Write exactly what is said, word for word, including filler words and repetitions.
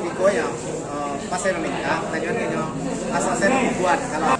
Iko yo, eh, pas saya meminta, tanyo nyo, asal saya buat, kalau